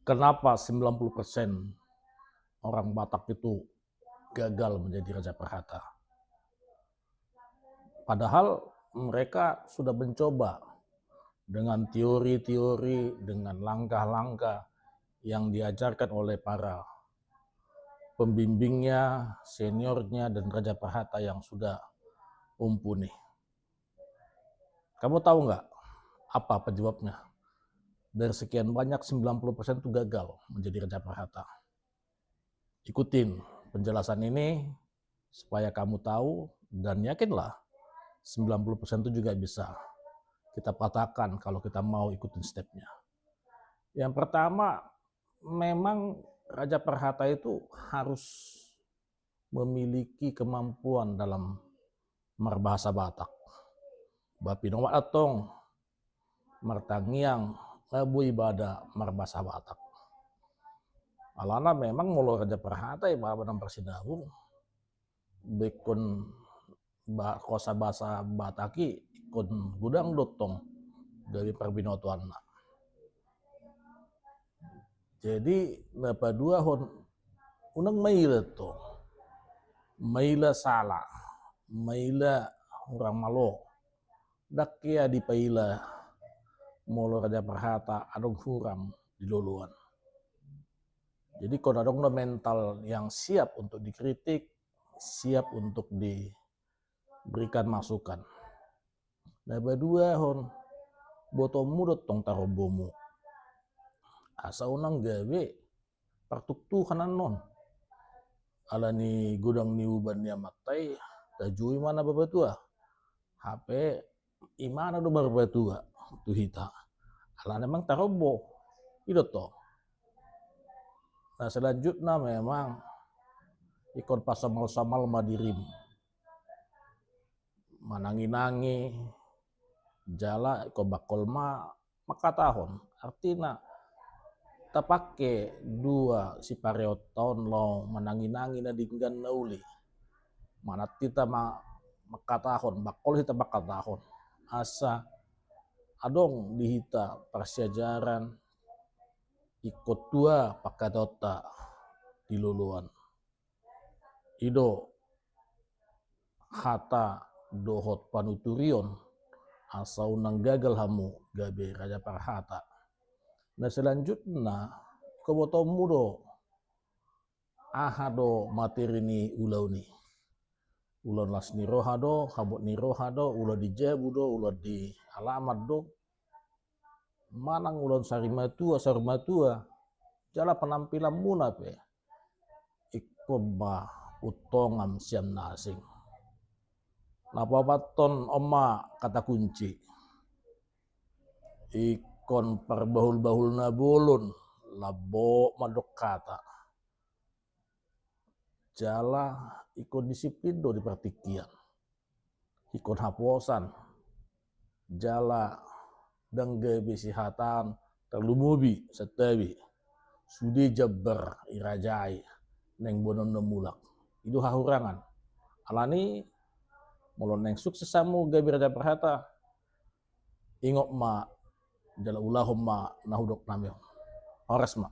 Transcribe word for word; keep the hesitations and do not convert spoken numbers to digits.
Kenapa sembilan puluh persen orang Batak itu gagal menjadi raja parhata? Padahal mereka sudah mencoba dengan teori-teori, dengan langkah-langkah yang diajarkan oleh para pembimbingnya, seniornya, dan raja parhata yang sudah mumpuni. Kamu tahu nggak apa penyebabnya? Dari sekian banyak, sembilan puluh persen itu gagal menjadi raja parhata. Ikutin penjelasan ini supaya kamu tahu, dan yakinlah, sembilan puluh persen itu juga bisa kita patahkan kalau kita mau ikutin stepnya. Yang pertama, memang raja parhata itu harus memiliki kemampuan dalam marbahasa Batak. Ba pinomat antong martangiang, nga boi ibana marbahasa Batak. Alana memang molo raja parhata i ba na marsinabung, ingkon ba, hosa bahasa Batak i ingkon godang do tong gabe parbinotoanna. Jadi na paduahon, unang maila tong, maila sala, maila hurang malo. Ndang hea dipaila molo raja parhata adong hurang di loloan. Jadi ingkon adong do mental yang siap untuk dikritik, siap untuk diberikan masukan. Na paduahon, botoonmu do tong tarombomu. Asa unang gabe partuktuhan annon. Alani godang niuban ni amanta i, tajou imana marpatua. Hape imana do marpatua tu hita. Alana memang tarombo. I do tong. Na selanjutna memang ingkon pasomalsomal ma dirim. Mananginangi, jala ingkon bangkol ma mangkatahon. Artina, tapangke dua sipareonta on laho mananginangi na denggan na uli. Manat hita ma mangkatahon, bangkol hita mangkatahon. Asa adong di hita parsiajaran, ingkon tua pangkataionta di loloan. I do hata dohot panuturion, asa unang gagal hamu gabe raja parhata. Na selanjutna, ingkon botoonmu do aha do materi ni ulaon i. Ulaon las ni roha do, habot ni roha do, ulaon di jabu do, ulaon di alaman do, manang ulaon sarimatua, sarimatua, jala penampilanmuna pe ingkon ma untongan sian na asing. Na paopathon, on ma kata kunci. Ingkon parbahulbahul na bolon, lambok mandok hata. Jala ingkon disiplin do di partingkian. Ingkon haposan. Jala ndang gabe sihataan tarlumobi santabi. Sude jambar irajai naeng boanon na mulak. I do hahurangan. Alani, molo naeng sukses hamu gabe raja parhata, ingot ma jala ulahon ma na hudok nami on. Horas ma.